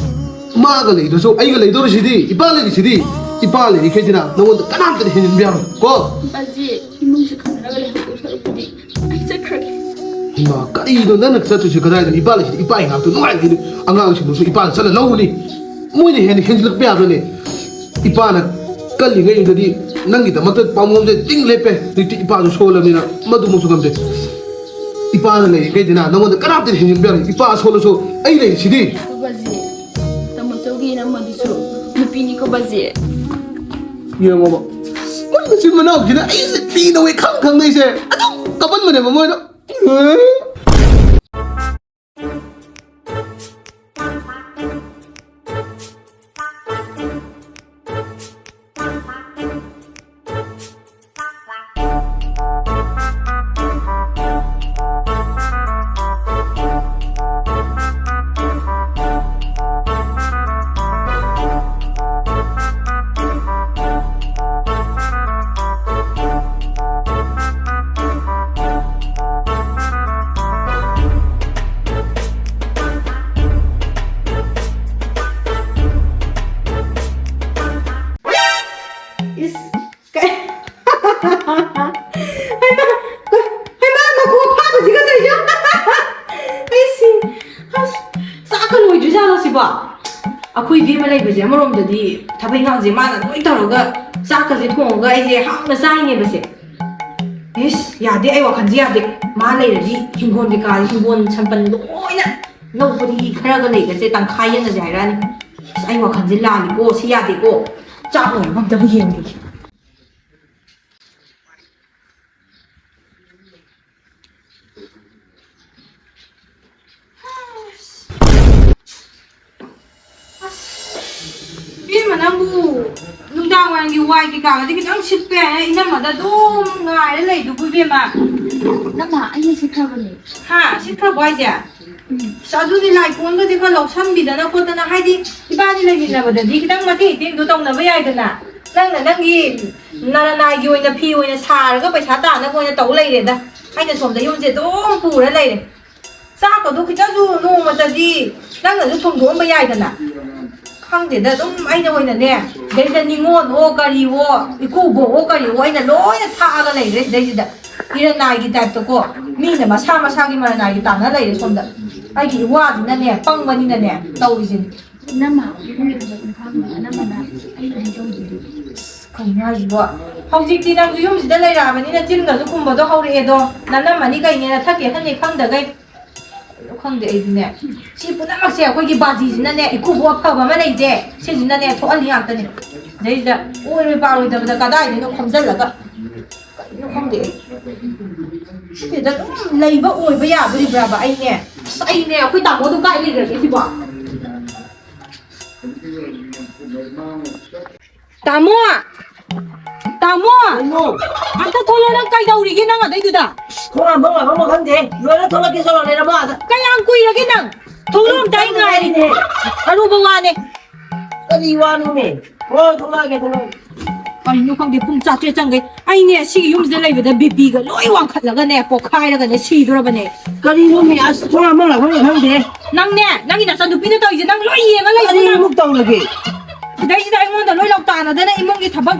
ꯃꯥꯒ ꯂꯩꯗ꯭ꯔꯁꯨ ꯑꯩꯒ ꯂꯩꯗꯧꯔꯤꯁꯤꯗꯤ, ꯏꯄꯥ ꯂꯩꯔꯤꯁꯤꯗꯤ꯫ ꯏꯄꯥ ꯂꯩꯔꯤꯈꯩꯗꯤꯅ ꯅꯉꯣꯟꯗ ꯀꯅꯥꯝꯇꯅ ꯍꯦꯟꯖꯤꯟꯕ ꯌꯥꯔꯣꯏ ꯀꯣ꯫ ꯕꯥꯖꯤ, ꯏꯃꯨꯡꯁꯦ ꯈꯪꯅꯔꯒ ꯂꯩꯍꯧꯗꯧ ꯁꯔꯨꯛꯄꯨꯗꯤ ꯑꯩ ꯆꯠꯈ꯭ꯔꯒꯦ꯫ ꯏꯃꯥ, ꯀꯔꯤꯅꯣ ꯅꯪꯅ ꯆꯠꯇꯣꯏꯁꯤ ꯀꯗꯥꯏꯗꯅꯣ? ꯏꯄꯥ ꯂꯩꯁꯤꯗꯤ ꯏꯄꯥ ꯏꯅꯥꯛꯇ ꯅꯨꯡꯉꯥꯏꯅ ꯂꯩꯅꯤ꯫ ꯑꯉꯥꯡꯁꯤꯡꯗꯨꯁꯨ ꯏꯄꯥꯅ ꯆꯠꯂ ꯂꯧꯔꯨꯅꯤ꯫ ꯃꯣꯏꯅ ꯍꯦꯟꯅ ꯍꯦꯟꯖꯤꯜꯂꯛꯄ ꯌꯥꯕ꯭ꯔꯅꯦ? ꯏꯄꯥꯅ ꯀꯜꯂꯤꯉꯩꯗꯗꯤ ꯅꯪꯒꯤꯗꯃꯛꯇ ꯄꯥꯝꯕꯣꯝꯁꯦ ꯇꯤꯡ ꯂꯦꯞꯄꯦ꯫ ꯍꯧꯖꯤꯛꯇꯤ ꯏꯄꯥꯁꯨ ꯁꯣꯜꯂꯕꯅꯤꯅ ꯃꯗꯨꯃꯛꯁꯨ ꯉꯝꯗꯦ꯫ ꯏꯄꯥꯅ ꯂꯩꯔꯤꯉꯩꯗꯅ ꯅꯪꯉꯣꯟꯗ ꯀꯅꯥꯝꯇ ꯍꯦꯟꯖꯤꯟꯕ ꯌꯥꯔꯣꯏ꯫ ꯏꯄꯥ ꯁꯣꯜꯂꯁꯨ ꯑꯩ ꯂꯩꯔꯤꯁꯤꯗꯤ꯫ ꯕꯥꯖꯤ, ꯇꯥꯃꯣ ꯆꯧꯒꯤ ꯅꯝꯃꯗꯨꯁꯨ ꯅꯨꯄꯤꯅꯤꯀꯣ ꯕꯥꯖꯤ꯫ ꯌꯦꯡꯉꯣꯕ, ꯃꯣꯏ ꯃꯆꯤꯟ ꯃꯅꯥꯎꯁꯤꯅ ꯑꯩꯁꯦ ꯄꯤꯗꯧꯋꯦ ꯈꯪ ꯈꯪꯗꯩꯁꯦ ꯑꯗꯨꯝ ꯀꯞꯍꯟꯕꯅꯦꯕ ꯃꯣꯏꯅ꯫ ꯏꯁ, ꯀꯩ-, ꯍꯩꯃꯥ, ꯀꯩ-, ꯍꯩꯃꯥ, ꯃꯀꯣꯛ ꯐꯥꯕꯁꯤꯒ ꯇꯧꯔꯤꯁꯦ꯫ ꯑꯩ ꯁꯤ-, ꯑꯁ, ꯆꯥꯛꯀ ꯂꯣꯏꯗ꯭ꯔꯤꯖꯥꯠꯂꯣ ꯁꯤꯕꯣ? ꯑꯩꯈꯣꯏ ꯏꯕꯦꯝꯃ ꯂꯩꯕꯁꯦ ꯑꯃꯔꯣꯝꯗꯗꯤ ꯊꯕꯛ ꯏꯪꯈꯥꯡꯁꯦ ꯃꯥꯅ ꯂꯣꯏ ꯇꯧꯔꯒ ꯆꯥꯛꯀꯁꯦ ꯊꯣꯡꯉꯒ ꯑꯩꯁꯦ ꯍꯥꯎꯅ ꯆꯥꯏꯅꯦꯕꯁꯦ꯫ ꯏꯁ, ꯌꯥꯗꯦ, ꯑꯩ ꯋꯥꯈꯜꯁꯦ ꯌꯥꯗꯦ꯫ ꯃꯥ ꯂꯩꯔꯗꯤ ꯍꯤꯡꯒꯣꯜ ꯀꯩꯀꯥ, ꯍꯤꯡꯒꯣꯜ ꯁꯝꯄꯟ ꯂꯣꯏꯅ ꯂꯧꯕꯗꯤ ꯈꯔꯒ ꯂꯩꯒꯁꯦ ꯇꯪꯈꯥꯏ ꯌꯦꯟꯅꯁꯦ ꯍꯥꯏꯔꯛꯑꯅꯤ꯫ ꯑꯁ, ꯑꯩ ꯋꯥꯈꯜꯁꯦ ꯂꯥꯜꯂꯤꯀꯣ, ꯁꯤ ꯌꯥꯗꯦꯀꯣ꯫ ꯆꯥꯛ ꯂꯣꯏꯔꯒ ꯑꯝꯇꯕꯨ ꯌꯦꯡꯒꯦ꯫ ꯑꯁ, ꯏꯕꯦꯝꯃ, ꯅꯪꯕꯨ ꯅꯨꯡꯗꯥꯡ ꯋꯥꯏꯔꯝꯒꯤ ꯋꯥꯏ ꯀꯩꯀꯥꯒꯗꯤ ꯈꯤꯇꯪ ꯁꯤꯠꯄ ꯌꯥꯏꯅ ꯏꯅꯝꯃꯗ ꯑꯗꯨꯝ ꯉꯥꯏꯔ ꯂꯩꯗꯨꯕꯨ, ꯏꯕꯦꯝꯃ꯫ ꯅꯃ, ꯑꯩꯅ ꯁꯤꯠꯈ꯭ꯔꯕꯅꯦ꯫ ꯍꯥ? ꯁꯤꯠꯈ꯭ꯔꯕꯣ ꯍꯥꯏꯁꯦ? ꯎꯝ꯫ ꯑꯁ, ꯑꯗꯨꯗꯤ ꯂꯥꯏꯀꯣꯟꯒꯁꯦ ꯈꯔ ꯂꯧꯁꯟꯕꯤꯗꯅ ꯈꯣꯠꯇꯅ, ꯍꯥꯏꯗꯤ ꯏꯕꯥꯅꯤ ꯂꯩꯃꯤꯟꯅꯕꯗꯗꯤ ꯈꯤꯇꯪ ꯃꯇꯦꯡ ꯏꯇꯦꯡꯗꯣ ꯇꯧꯅꯕ ꯌꯥꯏꯗꯅ꯫ ꯅꯪꯅ ꯅꯪꯒꯤ ꯅꯔꯅꯥꯏꯒꯤ ꯑꯣꯏꯅ ꯐꯤ ꯑꯣꯏꯅ ꯁꯥꯔꯒ ꯄꯩꯁꯥ ꯇꯥꯅꯕ ꯑꯣꯏꯅ ꯇꯧ ꯂꯩꯔꯦꯗ꯫ ꯑꯩꯅ ꯁꯣꯝꯗ ꯌꯨꯝꯁꯦ ꯑꯗꯨꯝ ꯄꯨꯔ ꯂꯩꯔꯦ꯫ ꯆꯥꯛꯀꯗꯣ ꯈꯤꯇꯁꯨ ꯅꯣꯡꯃꯇꯗꯤ ꯅꯪꯅꯁꯨ ꯊꯣꯡꯗꯣꯛꯑꯝꯕ ꯌꯥꯏꯗꯅ꯫ ꯈꯪꯗꯦꯗ, ꯑꯗꯨꯝ ꯑꯩꯅ ꯑꯣꯏꯅꯅꯦ, ꯁꯤꯗꯩꯁꯤꯗ ꯅꯤꯉꯣꯜꯑꯣ ꯀꯔꯤꯑꯣ, ꯏꯀꯨꯕꯣꯛꯑꯣ ꯀꯔꯤꯑꯣ, ꯑꯩꯅ ꯂꯣꯏꯅ ꯊꯥꯛꯑꯒ ꯂꯩꯈ꯭ꯔꯦ ꯁꯤꯗꯩꯁꯤꯗ꯫ ꯏꯔꯅꯥꯏꯒꯤ ꯇꯥꯏꯞꯇꯀꯣ, ꯃꯤꯅ ꯃꯁꯥ ꯃꯁꯥꯒꯤ ꯃꯔꯅꯥꯏꯒꯤ ꯇꯥꯟꯅ ꯂꯩꯔꯦ ꯁꯣꯝꯗ꯫ ꯑꯩꯒꯤ ꯏꯋꯥꯁꯤꯅꯅꯦ, ꯄꯪꯕꯅꯤꯅꯅꯦ, ꯇꯧꯔꯤꯁꯤꯅꯤ꯫ ꯏꯅꯝꯃ, ꯏꯃꯨꯡꯒꯤ ꯊꯕꯛ ꯏꯪꯈꯥꯡꯗꯤ ꯑꯅꯝꯕꯅ ꯑꯩꯅ ꯑꯗꯨꯝ ꯇꯧꯖꯩ꯫ ꯀꯩꯅꯣ ꯍꯥꯏꯁꯤꯕꯣ? ꯍꯧꯖꯤꯛꯇꯤ ꯅꯪꯁꯨ ꯌꯨꯝꯁꯤꯗ ꯂꯩꯔꯛꯑꯕꯅꯤꯅ ꯆꯤꯟꯒꯁꯨ ꯈꯨꯝꯕꯗꯣ ꯍꯧꯔꯛꯑꯦꯗꯣ꯫ ꯅꯅꯝꯃꯅꯤ ꯀꯩꯅꯦ, ꯅꯊꯛꯀꯤ ꯑꯍꯟꯅꯤ ꯈꯪꯗꯈꯩ꯫ ꯀꯩꯅꯣ ꯈꯪꯗꯦ ꯑꯩꯗꯤꯅꯦ꯫ ꯁꯤ ꯄꯨꯝꯅꯃꯛꯁꯦ ꯑꯩꯈꯣꯏꯒꯤ ꯕꯥꯖꯤꯁꯤꯅꯅꯦ, ꯏꯀꯨꯕꯣꯛ ꯑꯐꯕ ꯑꯃ ꯂꯩꯁꯦ, ꯁꯤꯁꯤꯅꯅꯦ ꯊꯣꯛꯍꯜꯂꯤ ꯉꯥꯛꯇꯅꯤ꯫ ꯁꯤꯗꯩꯁꯤꯗ ꯑꯣꯏꯔꯣꯏ ꯄꯥꯔꯣꯏꯗꯕꯗ ꯀꯗꯥꯏꯗꯩꯅꯣ ꯈꯣꯝꯖꯜꯂꯒ꯫ ꯀꯩꯅꯣ ꯈꯪꯗꯦ ꯑꯩ꯫ ꯁꯤꯗ ꯑꯗꯨꯝ ꯂꯩꯕ ꯑꯣꯏꯕ ꯌꯥꯗꯣꯔꯤꯕ꯭ꯔꯥꯕ ꯑꯩꯅꯦ? ꯑꯁ, ꯑꯩꯅꯦ, ꯑꯩꯈꯣꯏ ꯇꯥꯃꯣꯗꯣ ꯀꯥꯏ ꯂꯩꯈ꯭ꯔꯒꯦ ꯁꯤꯕꯣ? ꯇꯥꯃꯣ! ꯇꯥꯃꯣ! ꯀꯩꯅꯣ? ꯑꯝꯇ ꯊꯣꯛꯂꯛꯑꯣ, ꯅꯪ ꯀꯩꯗꯧꯔꯤꯒꯦ ꯅꯪ ꯑꯗꯩꯗꯨꯗ? ꯈꯣꯡ ꯍꯥꯝꯐꯝ ꯂꯥꯛꯐꯝ ꯈꯪꯗꯦ꯫ ꯂꯣꯏꯔ ꯊꯣꯛꯂꯛꯀꯦ ꯆꯠꯂꯣ, ꯂꯩꯔꯝꯃꯣ ꯑꯥꯗ꯫ ꯀꯌꯥꯝ ꯀꯨꯏꯔꯒꯦ ꯅꯪ? ꯊꯣꯛꯂꯛꯑꯣ ꯑꯝꯇ, ꯑꯩ ꯉꯥꯏꯔꯤꯅꯦ꯫ ꯑꯔꯨꯕ ꯋꯥꯅꯦ꯫ ꯀꯔꯤ ꯋꯥꯅꯣꯃꯦ? ꯍꯣꯏ, ꯊꯣꯛꯂꯛꯑꯒꯦ, ꯊꯣꯛꯂꯛꯑꯒꯦ꯫ ꯀꯔꯤꯅꯣ ꯈꯪꯗꯦ, ꯄꯨꯡ ꯆꯥꯇ꯭ꯔꯦꯠ ꯆꯪꯈꯩ꯫ ꯑꯩꯅꯦ ꯁꯤꯒꯤ ꯌꯨꯝꯁꯤꯗ ꯂꯩꯕꯗ ꯕꯤꯄꯤꯒ ꯂꯣꯏ ꯋꯥꯡꯈꯠꯂꯒꯅꯦ, ꯄꯣꯛꯈꯥꯏꯔꯒꯅꯦ ꯁꯤꯗꯣꯔꯕꯅꯦ꯫ ꯀꯔꯤꯅꯣꯃꯦ? ꯑꯁ, ꯊꯣꯡ ꯍꯥꯡꯐꯝ ꯂꯥꯛꯐꯝꯒ ꯈꯪꯗꯦ꯫ ꯅꯪꯅꯦ, ꯅꯪꯒꯤ ꯅꯆꯟꯅꯨꯄꯤꯅ ꯇꯧꯔꯤꯁꯦ ꯅꯪ ꯂꯣꯏ ꯌꯦꯡꯉ ꯂꯩꯕ ꯀꯔꯤꯃꯨꯛ ꯅꯪ꯫ ꯇꯧꯔꯒꯦ? ꯁꯤꯗꯩꯁꯤꯗ ꯑꯩꯉꯣꯟꯗ ꯂꯣꯏ ꯂꯧꯇꯥꯅꯗꯅ ꯏꯃꯨꯡꯒꯤ ꯊꯕꯛ,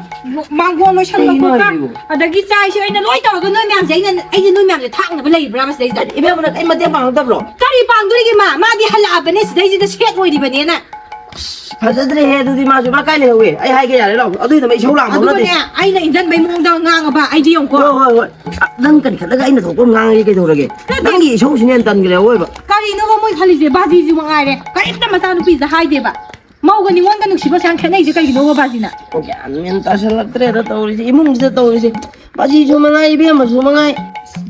ꯃꯥꯡꯒꯣꯜ ꯂꯣꯏꯁꯟꯕ ꯀꯩꯅꯣ ꯈꯣꯠꯄ, ꯍꯥꯏꯁꯤꯕꯣ? ꯑꯗꯒꯤ ꯆꯥꯛ ꯏꯁꯤꯡ ꯑꯩꯅ ꯂꯣꯏ ꯇꯧꯔꯒ ꯅꯣꯏ ꯃꯌꯥꯝꯁꯦ ꯑꯩꯅ, ꯑꯩꯁꯦ ꯅꯣꯏ ꯃꯌꯥꯝꯁꯦ ꯊꯥꯛꯅꯕ ꯂꯩꯕ꯭ꯔꯥꯕ ꯁꯤꯗꯩꯁꯤꯗ? ꯏꯕꯦꯝꯃ, ꯅꯪ ꯑꯩ ꯃꯇꯦꯡ ꯄꯥꯡꯉꯛꯇꯕ꯭ꯔꯣ? ꯀꯔꯤ ꯄꯥꯡꯗꯣꯔꯤꯒꯦ ꯃꯥ? ꯃꯥꯗꯤ ꯍꯜꯂꯛꯑꯕꯅꯦ, ꯁꯤꯗꯩꯁꯤꯗ ꯁꯦꯠ ꯑꯣꯏꯔꯤꯕꯅꯦꯅ꯫ ꯐꯖꯗ꯭ꯔꯦꯍꯦ, ꯑꯗꯨꯗꯤ ꯃꯥꯁꯨ ꯃꯥ ꯀꯥꯏ ꯂꯩꯍꯧꯋꯦ? ꯑꯩ ꯍꯥꯏꯒꯦ ꯌꯥꯔꯦ, ꯂꯥꯛꯑꯣ꯫ ꯑꯗꯨꯏꯗꯃꯛ ꯏꯁꯧ ꯂꯥꯡꯕ ꯅꯠꯇꯦ꯫ ꯑꯗꯨꯒꯅꯦ, ꯑꯩꯅ ꯏꯟꯖꯟꯕꯩ ꯃꯑꯣꯡꯗ ꯉꯥꯡꯉꯕ ꯑꯩꯗꯤ ꯌꯦꯡꯉꯨꯀꯣ꯫ ꯍꯣꯏ, ꯍꯣꯏ, ꯍꯣꯏ꯫ ꯑ, ꯅꯪ ꯀꯟꯈꯠꯂꯒ ꯑꯩꯅ ꯊꯣꯛꯄ ꯑꯃ ꯉꯥꯡꯉꯒꯦ ꯀꯩꯗꯧꯔꯒꯦ? ꯅꯠꯇꯦ꯫ ꯅꯪꯒꯤ ꯏꯁꯧꯁꯤꯅ ꯍꯦꯟꯅ ꯇꯟꯈ꯭ꯔꯦ ꯑꯋꯣꯏꯕ꯫ ꯀꯔꯤꯅꯣꯕ ꯃꯣꯏ ꯈꯜꯂꯤꯁꯦ? ꯕꯥꯖꯤꯁꯨ ꯃꯉꯥꯏꯔꯦ, ꯀꯔꯤꯝꯇ ꯃꯆꯥꯅꯨꯄꯤꯁꯤꯗ ꯍꯥꯏꯗꯦꯕ꯫ ꯃꯧꯒ ꯅꯤꯉꯣꯜꯒ ꯅꯨꯡꯁꯤꯕꯁꯦ ꯌꯥꯝ ꯈꯦꯠꯅꯩꯁꯦ ꯀꯩꯒꯤꯅꯣꯕ ꯕꯥꯖꯤꯅ? ꯒ꯭ꯌꯥꯟ ꯃꯦꯟ ꯇꯥꯁꯜꯂꯛꯇ꯭ꯔꯦꯗ ꯇꯧꯔꯤꯁꯦ, ꯏꯃꯨꯡꯁꯤꯗ ꯇꯧꯔꯤꯁꯦ꯫ ꯕꯥꯖꯤꯁꯨ ꯃꯉꯥꯏ, ꯏꯕꯦꯝꯃꯁꯨ ꯃꯉꯥꯏ,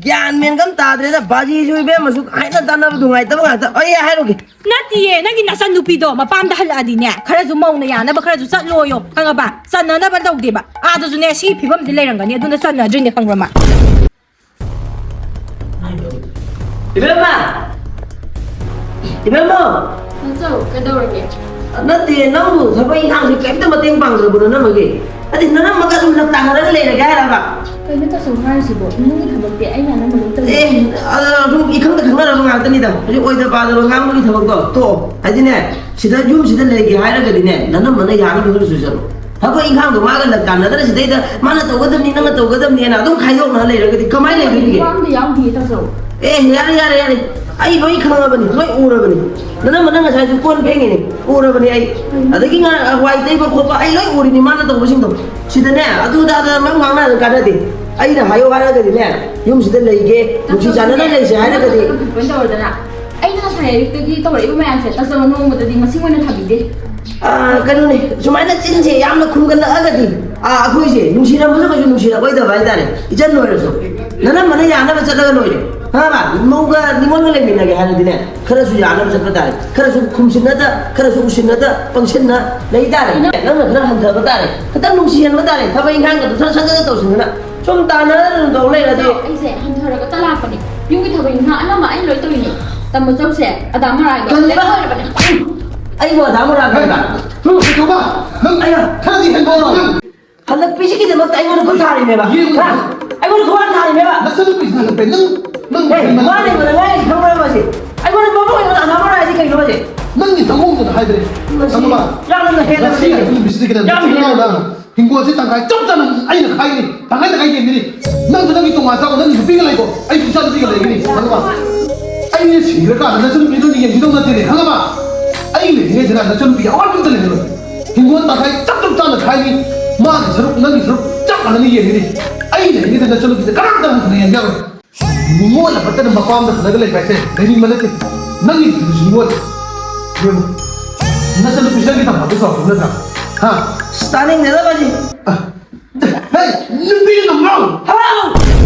ꯒ꯭ꯌꯥꯟ ꯃꯦꯟꯒ ꯑꯝ ꯇꯥꯗ꯭ꯔꯦꯗ꯫ ꯕꯥꯖꯤꯁꯨ ꯏꯕꯦꯝꯃꯁꯨ ꯍꯥꯏꯅ ꯇꯥꯟꯅꯕ ꯅꯨꯡꯉꯥꯏꯇꯕ ꯉꯥꯛꯇ꯫ ꯑꯩ ꯍꯥꯏꯔꯨꯒꯦ꯫ ꯅꯠꯇꯤꯌꯦ, ꯅꯪꯒꯤ ꯅꯆꯟ ꯅꯨꯄꯤꯗꯣ ꯃꯄꯥꯝꯗ ꯍꯜꯂꯛꯑꯗꯤꯅꯦ, ꯈꯔꯁꯨ ꯃꯧꯅ ꯌꯥꯅꯕ ꯈꯔꯁꯨ ꯆꯠꯂꯣꯌꯣ, ꯈꯪꯉꯕ? ꯆꯟꯅꯅꯕ ꯇꯧꯗꯦꯕ꯫ ꯑꯥꯗꯁꯨꯅꯦ ꯁꯤꯒꯤ ꯐꯤꯕꯝꯁꯤ ꯂꯩꯔꯝꯒꯅꯤ, ꯑꯗꯨꯅ ꯆꯟꯅꯗ꯭ꯔꯤꯅꯦ, ꯈꯪꯕ꯭ꯔ ꯃꯥ? ꯏꯕꯦꯝꯃ! ꯏꯕꯦꯝꯃ! ꯅꯆꯧ, ꯀꯩꯗꯧꯔꯒꯦ? ꯅꯠꯇꯦ, ꯅꯪꯕꯨ ꯊꯕꯛ ꯏꯪꯈꯥꯡꯁꯤ ꯀꯔꯤꯝꯇ ꯃꯇꯦꯡ ꯄꯥꯡꯗ꯭ꯔꯕꯣ ꯅꯅꯝꯃꯒꯤ? ꯅꯠꯇꯦ, ꯅꯅꯝꯃꯒ ꯁꯨꯝ ꯂꯛ ꯇꯥꯟꯅꯔꯒ ꯂꯩꯔꯒꯦ ꯍꯥꯏꯔꯕ? ꯀꯩꯅꯣ ꯇꯥꯆꯧ ꯍꯥꯏꯔꯤꯁꯤꯕꯣ? ꯏꯃꯨꯡꯒꯤ ꯊꯕꯛꯇꯤ ꯑꯩꯅ ꯑꯅꯝꯕ ꯂꯣꯏ ꯇꯧꯔꯤꯅꯦ꯫ ꯑꯦ, ꯑꯗꯣ ꯁꯨꯝ ꯏꯈꯪꯗ ꯈꯪꯅꯔꯕ ꯉꯥꯛꯇꯅꯤꯗ꯫ ꯍꯧꯖꯤꯛ ꯑꯣꯏꯗ ꯄꯥꯗꯕ ꯉꯥꯡꯕꯒꯤ ꯊꯕꯛꯇꯣ ꯇꯣꯛꯑꯣ꯫ ꯍꯥꯏꯗꯤꯅꯦ, ꯁꯤꯗ ꯌꯨꯝꯁꯤꯗ ꯂꯩꯒꯦ ꯍꯥꯏꯔꯒꯗꯤꯅꯦ, ꯅꯅꯝꯃꯅ ꯌꯥꯅꯕ ꯈꯔ ꯁꯨꯖꯔꯣ꯫ ꯊꯕꯛ ꯏꯪꯈꯥꯡꯗꯣ ꯃꯥꯒ ꯂꯛ ꯇꯥꯟꯅꯗꯅ ꯁꯤꯗꯩꯗ ꯃꯥꯅ ꯇꯧꯒꯗꯕꯅꯤ, ꯅꯪꯅ ꯇꯧꯒꯗꯕꯅꯤꯅ ꯑꯗꯨꯝ ꯈꯥꯏꯗꯣꯛꯅ ꯂꯩꯔꯒꯗꯤ ꯀꯃꯥꯏꯅ ꯂꯩꯗꯣꯔꯤꯒꯦ? ꯋꯥ ꯑꯝꯇ ꯌꯥꯎꯗꯤꯌꯦ ꯇꯥꯆꯧ꯫ ꯑꯦ, ꯌꯥꯔꯦ, ꯌꯥꯔꯦ, ꯌꯥꯔꯦ꯫ ꯑꯩ ꯂꯣꯏ ꯈꯪꯉꯕꯅꯤ, ꯂꯣꯏ ꯎꯔꯕꯅꯤ꯫ ꯅꯅꯝꯃꯅ ꯉꯁꯥꯏꯁꯨ ꯀꯣꯟ ꯐꯦꯡꯉꯤꯅꯤ, ꯎꯔꯕꯅꯤ ꯑꯩ꯫ ꯑꯗꯒꯤ ꯉꯥ ꯍꯋꯥꯏ ꯇꯩꯕ ꯈꯣꯠꯄ ꯑꯩ ꯂꯣꯏ ꯎꯔꯤꯅꯤ ꯃꯥꯅ ꯇꯧꯕꯁꯤꯡꯗꯣ꯫ ꯁꯤꯗꯅꯦ ꯑꯗꯨ ꯑꯗꯥ ꯑꯗꯥ ꯃꯌꯥꯝ ꯉꯥꯡꯅꯗꯅ ꯀꯥꯟꯅꯗꯦ꯫ ꯑꯩꯅ ꯍꯥꯏꯌꯣ ꯍꯥꯏꯔꯒꯗꯤꯅꯦ, ꯌꯨꯝꯁꯤꯗ ꯂꯩꯒꯦ, ꯅꯨꯡꯁꯤ ꯆꯥꯟꯅꯅ ꯂꯩꯁꯦ ꯍꯥꯏꯔꯒꯗꯤ꯫ ꯀꯩꯅꯣ ꯇꯧꯔꯗꯅ, ꯑꯩꯅ ꯉꯁꯥꯏ ꯑꯌꯨꯛꯇꯒꯤ ꯇꯧꯔꯛꯏꯕ ꯃꯌꯥꯝꯁꯦ ꯇꯁꯦꯡꯅ ꯅꯣꯡꯃꯗꯗꯤ ꯃꯁꯤꯡ ꯑꯣꯏꯅ ꯊꯝꯕꯤꯗꯦ꯫ ꯑꯥ, ꯀꯩꯅꯣꯅꯦ, ꯁꯨꯃꯥꯏꯅ ꯆꯤꯟꯁꯦ ꯌꯥꯝꯅ ꯈꯨꯝꯒꯠꯂꯛꯑꯒꯗꯤ, ꯑꯥ, ꯑꯩꯈꯣꯏꯁꯦ ꯅꯨꯡꯁꯤꯅꯕꯁꯨ ꯀꯩꯁꯨ ꯅꯨꯡꯁꯤꯔꯛꯑꯣꯏꯗꯕ ꯍꯥꯏꯇꯥꯔꯦ꯫ ꯏꯆꯟ ꯑꯣꯏꯔꯁꯨ ꯅꯅꯝꯃꯅ ꯌꯥꯅꯕ ꯆꯠꯂꯒ ꯂꯣꯏꯔꯦ꯫ ꯈꯪꯉꯕ? ꯃꯧꯒ ꯅꯤꯉꯣꯜꯒ ꯂꯩꯃꯤꯟꯅꯒꯦ ꯍꯥꯏꯔꯗꯤꯅꯦ, ꯈꯔꯁꯨ ꯌꯥꯅꯕ ꯆꯠꯄ ꯇꯥꯔꯦ꯫ ꯈꯔꯁꯨ ꯈꯨꯝꯁꯤꯟꯅꯗ, ꯈꯔꯁꯨ ꯎꯁꯤꯟꯅꯗ, ꯄꯪꯁꯤꯟꯅ ꯂꯩ ꯇꯥꯔꯦ꯫ ꯅꯪꯅ ꯈꯔ ꯍꯟꯊꯕ ꯇꯥꯔꯦ꯫ ꯈꯤꯇꯪ ꯅꯨꯡꯁꯤꯍꯟꯕ ꯇꯥꯔꯦ꯫ ꯊꯕꯛ ꯏꯪꯈꯥꯡꯒꯗꯣ ꯁꯠ ꯁꯠ ꯁꯠ ꯇꯧꯁꯤꯟꯗꯅ ꯁꯨꯝ ꯇꯥꯟꯅꯔ ꯑꯗꯨꯝ ꯇꯧ ꯂꯩꯔꯗꯤ꯫ ꯑꯩꯁꯦ ꯍꯟꯊꯔꯒ ꯇꯂꯥꯛꯄꯅꯦ꯫ ꯌꯨꯝꯒꯤ ꯊꯕꯛ ꯏꯪꯈꯥꯡ ꯑꯅꯝꯕ ꯑꯩꯅ ꯂꯣꯏ ꯇꯧꯔꯤꯅꯦ꯫ ꯇꯝꯕ ꯆꯧꯁꯦ ꯑꯗꯥ ꯃꯔꯥꯏꯗꯣ ꯀꯔꯤꯕ? ꯂꯣꯏꯔꯕꯅꯦ꯫ ꯑꯩꯕꯨ ꯑꯗꯥ ꯃꯔꯥꯏ ꯀꯔꯤꯕ? ꯀꯩꯗꯧꯕ? ꯅꯪ ꯑꯩꯅ ꯈꯔꯗꯤ ꯍꯦꯟꯕ ꯅꯪ꯫ ꯍꯜꯂꯛꯄꯤꯁꯤꯒꯤꯗꯃꯛꯇ ꯑꯩꯉꯣꯟꯗ ꯈꯨꯠ ꯊꯥꯔꯤꯅꯦꯕ꯫ ꯌꯦꯡꯉꯨ꯫ ꯍꯥ? ꯑꯩꯉꯣꯟꯗ ꯈꯨꯠ ꯊꯥꯔꯤꯅꯦꯕ꯫ ꯅꯆꯟꯅꯨꯄꯤꯁꯤ ꯍꯜꯂꯛꯄꯩ ꯅꯪ, ꯅꯪ ꯑꯦ, ꯍꯦꯟꯃꯟ- ꯃꯥ ꯂꯩꯕꯗ ꯉꯥꯏ ꯈꯪꯕ꯭ꯔꯕ ꯃꯥꯁꯦ? ꯑꯩꯉꯣꯟꯗ ꯃꯕꯨꯡ ꯑꯣꯏꯕ ꯑꯅꯥ ꯃꯔꯥꯏꯁꯤ ꯀꯩꯅꯣ ꯍꯥꯏꯁꯦ? ꯅꯪꯒꯤ ꯊꯃꯣꯏꯗꯨꯅ ꯍꯥꯏꯕꯅꯦ꯫ ꯃꯁꯤ ꯈꯪꯉꯕ? ꯌꯥꯝꯅ ꯍꯦꯟꯅ ꯉꯁꯤ ꯁꯤꯔꯦ꯫ ꯑꯗꯨ ꯅꯨꯃꯤꯠꯁꯤꯗꯒꯤ ꯅꯪ ꯌꯥꯝ ꯍꯦꯟꯅ ꯅꯪ ꯍꯤꯡꯒꯣꯜꯁꯦ ꯇꯪꯈꯥꯏ ꯆꯞ ꯆꯥꯅ ꯑꯩꯅ ꯈꯥꯏꯅꯤ, ꯇꯪꯈꯥꯏ ꯇꯪꯈꯥꯏ ꯌꯦꯡꯒꯅꯤ꯫ ꯅꯪꯁꯨ ꯅꯪꯒꯤ ꯇꯣꯉꯥꯟ ꯆꯥꯎ, ꯅꯪꯒꯤ ꯅꯨꯄꯤꯒ ꯂꯩꯀꯣ, ꯑꯩ ꯏꯆꯥ ꯅꯨꯄꯤꯒ ꯂꯩꯒꯅꯤ, ꯈꯪꯉꯕ? ꯑꯩꯅ ꯁꯤꯔꯀꯥꯟꯗ ꯅꯆꯟꯅꯨꯄꯤꯗꯣ ꯌꯦꯡꯕꯤꯗꯧ ꯅꯠꯇꯦꯅꯦ, ꯈꯪꯉꯕ? ꯑꯩ ꯂꯩꯔꯤꯉꯩꯁꯤꯗ ꯅꯆꯟꯅꯨꯄꯤ ꯑꯋꯥꯠꯄ ꯑꯝꯇ ꯂꯩꯍꯜꯂꯣꯏ꯫ ꯍꯤꯡꯒꯣꯜ ꯇꯪꯈꯥꯏ ꯆꯞ ꯆꯞ ꯆꯥꯅ ꯈꯥꯏꯅꯤ, ꯃꯥꯒꯤ ꯁꯔꯨꯛ ꯅꯪꯒꯤ ꯁꯔꯨꯛ ꯆꯞ ꯃꯥꯟꯅꯅ ꯌꯦꯡꯒꯅꯤ꯫ ꯑꯩ ꯂꯩꯔꯤꯉꯩꯗ ꯅꯆꯟꯅꯨꯄꯤꯗ ꯀꯅꯥꯝꯇ ꯍꯟꯊꯅ ꯌꯦꯡꯕ ꯌꯥꯔꯣꯏ꯫ ꯅꯤꯉꯣꯜ ꯑꯃꯠꯇꯅ ꯃꯄꯥꯝꯗ ꯍꯜꯂꯒ ꯂꯩꯕ ꯍꯥꯏꯁꯦ ꯂꯩꯅꯤꯡꯕ ꯅꯠꯇꯦ꯫ ꯅꯪꯒꯤ ꯅꯨꯄꯤꯗꯨꯁꯨ ꯅꯤꯉꯣꯜ꯫ ꯌꯦꯡꯉꯨ, ꯅꯆꯟꯅꯨꯄꯤꯁꯨ ꯅꯪꯒꯤ ꯇꯝꯐꯝꯗ ꯆꯥꯎꯔꯛꯄ ꯅꯠꯇ꯭ꯔꯥ? ꯍꯥ? ꯑꯁ, ꯇꯥꯅꯤꯡꯗꯦꯗ ꯃꯁꯤ꯫ ꯑ, ꯍꯦ, ꯅꯨꯄꯤꯗꯨ ꯉꯝꯃꯣ! ꯍꯜꯂꯣ!